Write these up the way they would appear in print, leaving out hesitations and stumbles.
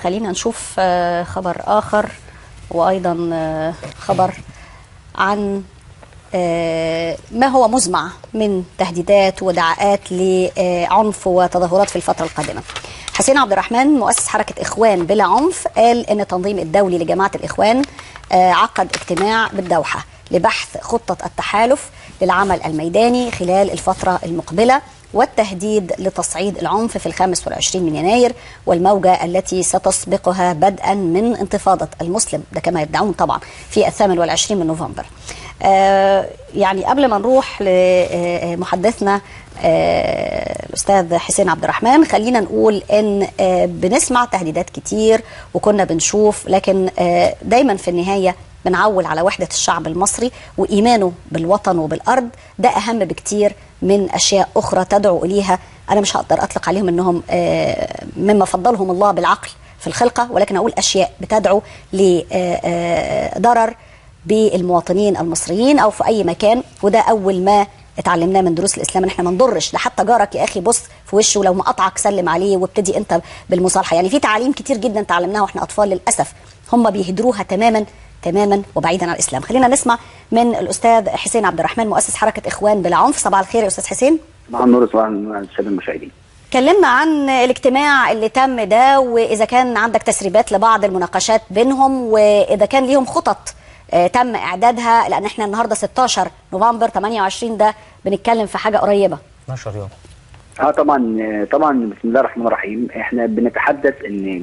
خلينا نشوف خبر آخر، وأيضا خبر عن ما هو مزمع من تهديدات ودعاءات لعنف وتظاهرات في الفترة القادمة. حسين عبد الرحمن مؤسس حركة إخوان بلا عنف قال إن التنظيم الدولي لجماعة الإخوان عقد اجتماع بالدوحة لبحث خطة التحالف للعمل الميداني خلال الفترة المقبلة والتهديد لتصعيد العنف في 25 من يناير والموجة التي ستسبقها بدءا من انتفاضة المسلم، ده كما يدعون طبعا، في 28 من نوفمبر. يعني قبل ما نروح لمحدثنا الأستاذ حسين عبد الرحمن، خلينا نقول إن بنسمع تهديدات كتير وكنا بنشوف، لكن دايما في النهاية بنعول على وحدة الشعب المصري وإيمانه بالوطن وبالأرض، ده أهم بكتير من أشياء أخرى تدعو إليها. أنا مش هقدر أطلق عليهم أنهم مما فضلهم الله بالعقل في الخلقة، ولكن أقول أشياء بتدعو لضرر بالمواطنين المصريين أو في أي مكان. وده أول ما اتعلمناه من دروس الإسلام، إن احنا ما نضرش لحتى جارك يا أخي، بص في وشه لو مقطعك سلم عليه وابتدي أنت بالمصالحة. يعني في تعاليم كتير جدا تعلمناها واحنا أطفال، للأسف هم بيهدروها تماما تماما وبعيدا عن الإسلام. خلينا نسمع من الأستاذ حسين عبد الرحمن مؤسس حركة إخوان بلا عنف. صباح الخير يا أستاذ حسين. صباح النور، صباح السادة المشاهدين. كلمنا عن الاجتماع اللي تم ده، وإذا كان عندك تسريبات لبعض المناقشات بينهم، وإذا كان ليهم خطط تم إعدادها، لأن احنا النهاردة 16 نوفمبر 28، ده بنتكلم في حاجة قريبة 12 يوم. طبعا بسم الله الرحمن الرحيم. احنا بنتحدث ان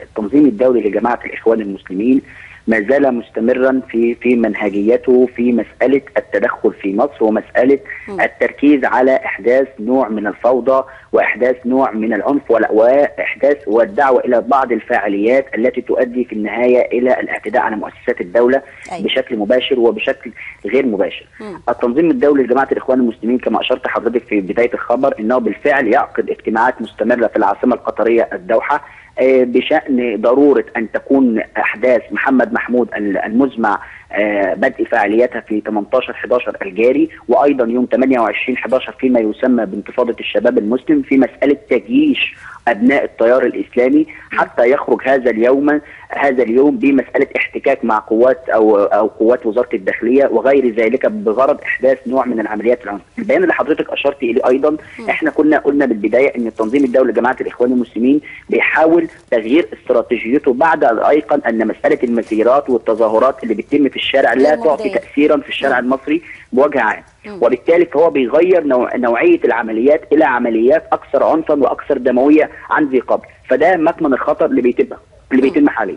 التنظيم الدولي لجماعة الإخوان المسلمين ما زال مستمرا في منهجيته في مسألة التدخل في مصر، ومسألة التركيز على إحداث نوع من الفوضى وإحداث نوع من العنف وإحداث والدعوة إلى بعض الفاعليات التي تؤدي في النهاية إلى الاعتداء على مؤسسات الدولة بشكل مباشر وبشكل غير مباشر. التنظيم الدولي لجماعة الإخوان المسلمين كما أشرت حضرتك في بداية الخبر إنه بالفعل يعقد اجتماعات مستمرة في العاصمة القطرية الدوحة بشأن ضرورة أن تكون أحداث محمد محمود المزمع بدء فعالياتها في 18/11 الجاري، وأيضا يوم 28/11 فيما يسمى بانتفاضة الشباب المسلم، في مسألة تجيش أبناء التيار الإسلامي حتى يخرج هذا اليوم بمسألة احتكاك مع قوات أو قوات وزارة الداخلية وغير ذلك بغرض إحداث نوع من العمليات العنف. البيان اللي حضرتك أشرت إليه أيضا، إحنا كنا قلنا بالبداية أن التنظيم الدولي لجماعة الإخوان المسلمين بيحاول تغيير استراتيجيته بعد أن أيقن أن مسألة المسيرات والتظاهرات اللي بتتم في الشارع لا تعطي تأثيرا في الشارع المصري بوجه عام، وبالتالي فهو بيغير نوعية العمليات إلى عمليات أكثر عنفا وأكثر دموية عن ذي قبل، فده مكمن الخطر اللي بيتم حاليا.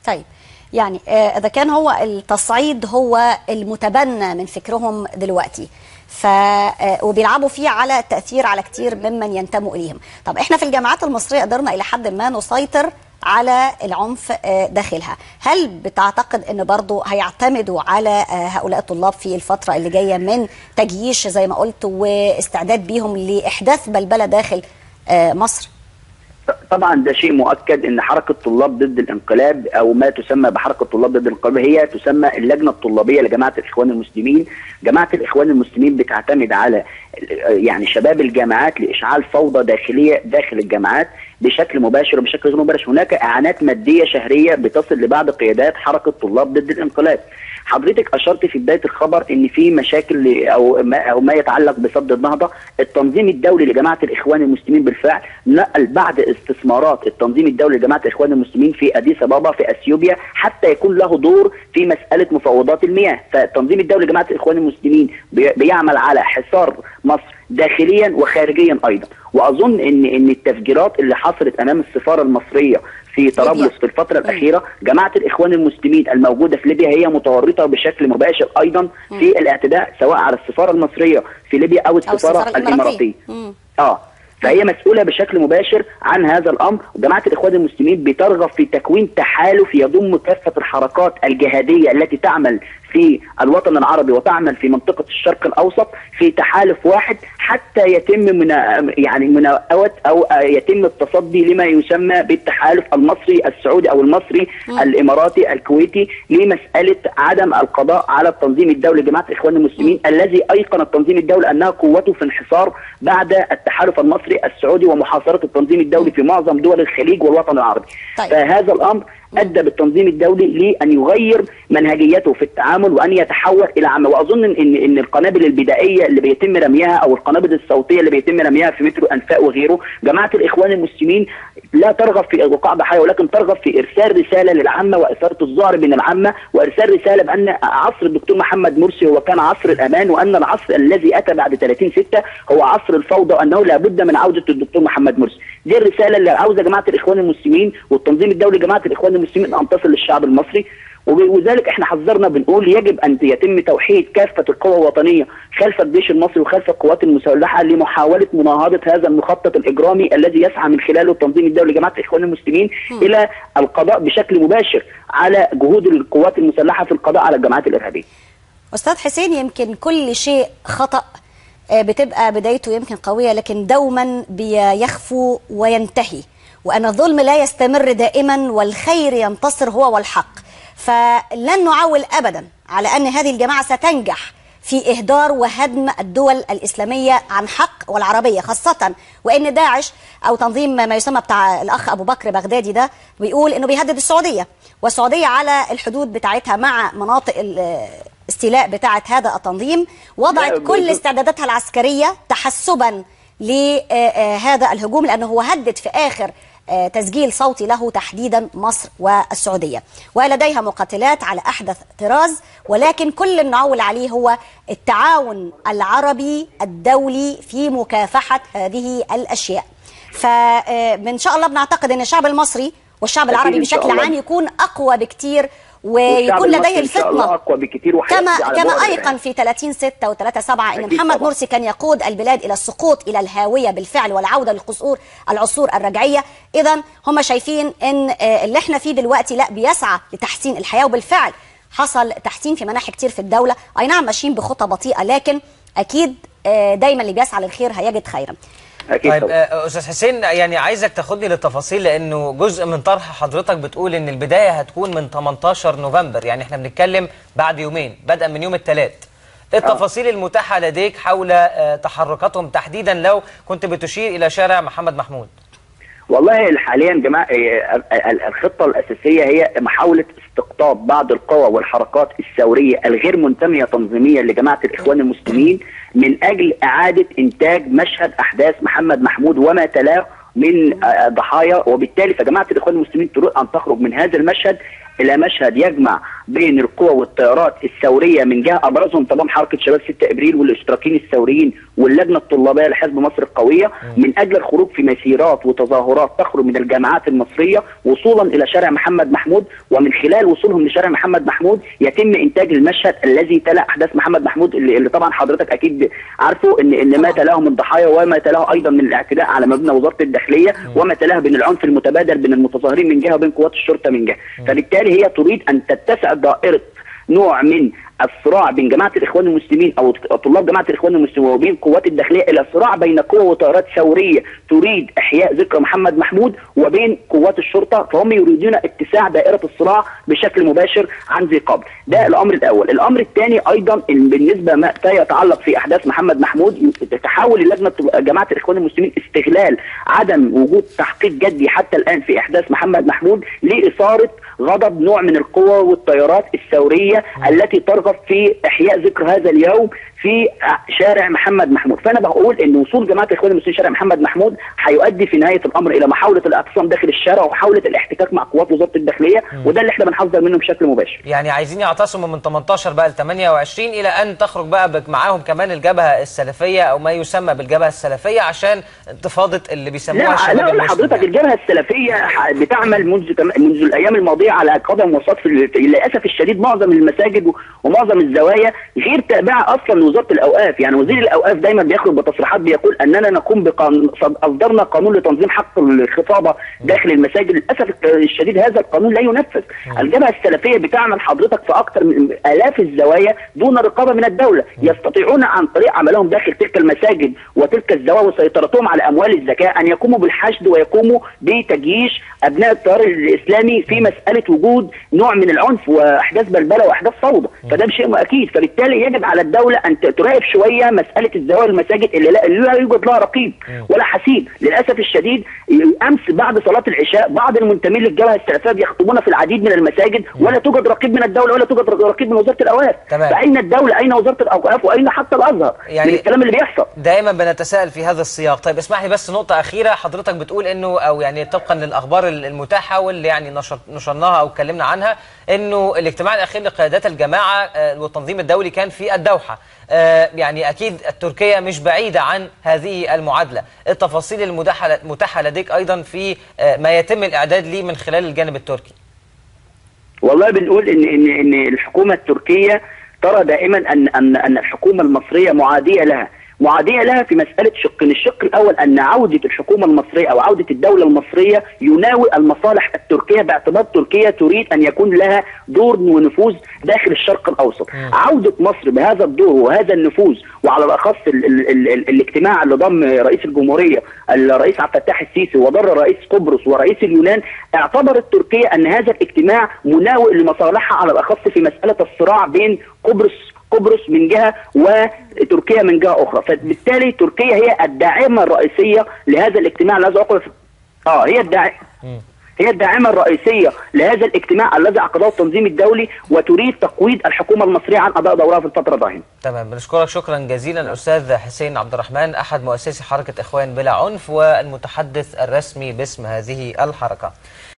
طيب يعني إذا كان هو التصعيد هو المتبنى من فكرهم دلوقتي، وبيلعبوا فيه على التأثير على كتير ممن ينتموا إليهم. طب إحنا في الجامعات المصرية قدرنا إلى حد ما نسيطر على العنف داخلها، هل بتعتقد أن برضو هيعتمدوا على هؤلاء الطلاب في الفترة اللي جاية من تجيش زي ما قلت واستعداد بيهم لإحداث بلبلة داخل مصر؟ طبعا ده شيء مؤكد ان حركة طلاب ضد الانقلاب او ما تسمى بحركة طلاب ضد الانقلاب هي تسمى اللجنة الطلابيه لجماعة الاخوان المسلمين. جماعة الاخوان المسلمين بتعتمد على يعني شباب الجامعات لاشعال فوضى داخلية داخل الجامعات بشكل مباشر وبشكل غير مباشر. هناك اعانات مادية شهرية بتصل لبعض قيادات حركة طلاب ضد الانقلاب. حضرتك اشرت في بداية الخبر ان في مشاكل او ما يتعلق بسد النهضة. التنظيم الدولي لجماعة الاخوان المسلمين بالفعل نقل بعض استثمارات التنظيم الدولي لجماعة الاخوان المسلمين في اديس ابابا في اثيوبيا حتى يكون له دور في مسالة مفاوضات المياه. فالتنظيم الدولي لجماعة الاخوان المسلمين بيعمل على حصار مصر داخليا وخارجيا ايضا. واظن ان التفجيرات اللي حصلت امام السفارة المصرية في طرابلس في الفترة الاخيرة، جماعة الاخوان المسلمين الموجودة في ليبيا هي متورطة بشكل مباشر ايضا في الاعتداء سواء على السفارة المصرية في ليبيا او السفارة الاماراتية. فهي مسؤولة بشكل مباشر عن هذا الامر. جماعة الاخوان المسلمين بترغب في تكوين تحالف يضم كافة الحركات الجهادية التي تعمل في الوطن العربي وتعمل في منطقة الشرق الاوسط في تحالف واحد حتى يتم من يعني مناوئة او يتم التصدي لما يسمى بالتحالف المصري السعودي او المصري الاماراتي الكويتي لمسالة عدم القضاء على التنظيم الدولي جماعة الاخوان المسلمين الذي ايقن التنظيم الدولي انها قوته في انحصار بعد التحالف المصري السعودي ومحاصره التنظيم الدولي في معظم دول الخليج والوطن العربي. طيب. فهذا الامر ادى بالتنظيم الدولي لان يغير منهجيته في التعامل وان يتحول الى عمل. واظن ان القنابل البدائية اللي بيتم رميها او القنابل الصوتية اللي بيتم رميها في مترو انفاق وغيره، جماعة الاخوان المسلمين لا ترغب في وقوع ضحايا، ولكن ترغب في ارسال رسالة للعامة واثاره الذعر بين العامة، وارسال رسالة بان عصر الدكتور محمد مرسي هو كان عصر الامان، وان العصر الذي اتى بعد 30/6 هو عصر الفوضى، وانه لابد من عوده الدكتور محمد مرسي. دي الرسالة اللي عاوزه جماعة الاخوان المسلمين والتنظيم الدولي جماعة الاخوان المسلمين ان تصل للشعب المصري. وذلك احنا حذرنا بنقول يجب ان يتم توحيد كافة القوى الوطنية خلف الجيش المصري وخلف القوات المسلحة لمحاولة مناهضه هذا المخطط الاجرامي الذي يسعى من خلاله التنظيم الدولي جماعة الاخوان المسلمين الى القضاء بشكل مباشر على جهود القوات المسلحة في القضاء على الجماعات الارهابية. استاذ حسين، يمكن كل شيء خطأ بتبقى بدايته يمكن قوية، لكن دوما بيخفو وينتهي، وأن الظلم لا يستمر دائما والخير ينتصر هو والحق. فلن نعول أبدا على أن هذه الجماعة ستنجح في إهدار وهدم الدول الإسلامية عن حق والعربية خاصة، وأن داعش أو تنظيم ما يسمى بتاع الأخ أبو بكر بغدادي ده بيقول أنه بيهدد السعودية، والسعودية على الحدود بتاعتها مع مناطق الاستيلاء بتاعة هذا التنظيم وضعت كل استعداداتها العسكرية تحسبا لهذا الهجوم، لأنه هو هدد في آخر تسجيل صوتي له تحديدا مصر والسعودية، ولديها مقاتلات على أحدث طراز. ولكن كل اللي نعول عليه هو التعاون العربي الدولي في مكافحة هذه الأشياء. فإن شاء الله بنعتقد أن الشعب المصري والشعب العربي بشكل عام يكون أقوى بكتير، ويكون لديه الفطنة أقوى بكتير، كما أيقن في 30/6 و3/7 أن محمد مرسي كان يقود البلاد إلى السقوط إلى الهاوية بالفعل والعودة للقصور العصور الرجعية. إذا هم شايفين أن اللي احنا فيه دلوقتي لا بيسعى لتحسين الحياة، وبالفعل حصل تحسين في مناحي كتير في الدولة، أي نعم ماشيين بخطى بطيئة، لكن أكيد دايما اللي بيسعى للخير هيجد خيرا. أكيد. طيب أستاذ حسين، يعني عايزك تاخدني للتفاصيل، لأنه جزء من طرح حضرتك بتقول إن البداية هتكون من 18 نوفمبر، يعني احنا بنتكلم بعد يومين بدءا من يوم الثلاث. إيه التفاصيل المتاحة لديك حول تحركاتهم تحديدا لو كنت بتشير إلى شارع محمد محمود؟ والله حاليا جماعة الخطة الأساسية هي محاولة استقطاب بعض القوى والحركات الثورية الغير منتمية تنظيميا لجماعة الإخوان المسلمين من أجل إعادة إنتاج مشهد أحداث محمد محمود وما تلاه من ضحايا. وبالتالي فجماعة الإخوان المسلمين تريد أن تخرج من هذا المشهد إلى مشهد يجمع بين القوى والتيارات الثورية من جهة، أبرزهم طبعا حركة شباب 6 إبريل والاشتراكيين الثوريين واللجنة الطلابية لحزب مصر القوية، من أجل الخروج في مسيرات وتظاهرات تخرج من الجامعات المصرية وصولا إلى شارع محمد محمود، ومن خلال وصولهم لشارع محمد محمود يتم إنتاج المشهد الذي تلا أحداث محمد محمود اللي طبعا حضرتك أكيد عارفه إن ما تلاه من ضحايا وما تلاه أيضا من الاعتداء على مبنى وزارة الداخلية وما تلاه بين العنف المتبادل بين المتظاهرين من جهة وبين قوات الشرطة من جهة. فبالتالي هي تريد أن تتسع دائرة نوع من الصراع بين جماعة الإخوان المسلمين أو طلاب جماعة الإخوان المسلمين وبين قوات الداخلية إلى صراع بين قوى وتيارات ثورية تريد إحياء ذكرى محمد محمود وبين قوات الشرطة، فهم يريدون اتساع دائرة الصراع بشكل مباشر عن ذي قبل. ده الأمر الأول. الأمر الثاني أيضا بالنسبة ما يتعلق في أحداث محمد محمود، تحاول اللجنة جماعة الإخوان المسلمين استغلال عدم وجود تحقيق جدي حتى الآن في أحداث محمد محمود لإثارة غضب نوع من القوى والتيارات الثورية التي ترغب في إحياء ذكر هذا اليوم في شارع محمد محمود. فأنا بقول إن وصول جماعة الإخوان المسلمين شارع محمد محمود هيؤدي في نهاية الأمر إلى محاولة الاعتصام داخل الشارع ومحاولة الاحتكاك مع قوات وزارة الداخلية، وده اللي احنا بنحذر منه بشكل مباشر. يعني عايزين يعتصموا من 18 بقى ل 28 إلى أن تخرج بقى معاهم كمان الجبهة السلفية أو ما يسمى بالجبهة السلفية عشان انتفاضة اللي بيسموها الشباب المسلم. لا حضرتك، الجبهة السلفية بتعمل منذ الأيام الماضية على قدم وساق. للأسف الشديد معظم المساجد ومعظم الزوايا غير تابعة أصلا وزارة الاوقاف. يعني وزير الاوقاف دايما بيخرج بتصريحات بيقول اننا نقوم بقانون، اصدرنا قانون لتنظيم حق الخطابة داخل المساجد. للاسف الشديد هذا القانون لا ينفذ. الجبهة السلفية بتعمل حضرتك في اكثر من الاف الزوايا دون رقابه من الدولة، يستطيعون عن طريق عملهم داخل تلك المساجد وتلك الزوايا وسيطرتهم على اموال الزكاة ان يقوموا بالحشد ويقوموا بتجيش ابناء التيار الاسلامي في مسالة وجود نوع من العنف واحداث بلبلة واحداث فوضى، فده شيء اكيد. فبالتالي يجب على الدولة ان تراقب شوية مسالة الزوايا والمساجد اللي لا يوجد لها رقيب ولا حسيب. للاسف الشديد امس بعد صلاة العشاء بعض المنتمين للجبهه السلفية بيخطبون في العديد من المساجد ولا توجد رقيب من الدولة ولا توجد رقيب من وزارة الاوقاف. فاين الدولة؟ اين وزارة الاوقاف؟ واين حتى الازهر يعني من الكلام اللي بيحصل؟ دائما بنتساءل في هذا السياق. طيب اسمح لي بس نقطة اخيرة، حضرتك بتقول انه او يعني طبقا للاخبار المتاحة واللي يعني نشرناها او اتكلمنا عنها انه الاجتماع الاخير لقيادات الجماعة والتنظيم الدولي كان في الدوحة، يعني اكيد تركيا مش بعيدة عن هذه المعادلة. التفاصيل المتاحة لديك ايضا في ما يتم الاعداد ليه من خلال الجانب التركي؟ والله بنقول ان ان ان الحكومة التركية ترى دائما ان ان ان الحكومة المصرية معاديه لها، معاديه لها في مسالة شقين. الشق الاول ان عوده الحكومة المصرية او عوده الدولة المصرية يناوئ المصالح التركية، باعتبار تركيا تريد ان يكون لها دور ونفوذ داخل الشرق الاوسط. عوده مصر بهذا الدور وهذا النفوذ، وعلى الاخص ال ال ال ال الاجتماع اللي ضم رئيس الجمهورية الرئيس عبد الفتاح السيسي وضر رئيس قبرص ورئيس اليونان، اعتبرت تركيا ان هذا الاجتماع مناوئ لمصالحها على الاخص في مسالة الصراع بين قبرص من جهة وتركيا من جهة اخرى. فبالتالي تركيا هي الداعمة الرئيسية لهذا الاجتماع الذي عقد هي الداعمة الرئيسية لهذا الاجتماع الذي عقده التنظيم الدولي، وتريد تقويض الحكومة المصرية عن اداء دورها في الفترة الراهنة. تمام، بنشكرك شكرا جزيلا الاستاذ حسين عبد الرحمن، احد مؤسسي حركة اخوان بلا عنف والمتحدث الرسمي باسم هذه الحركة.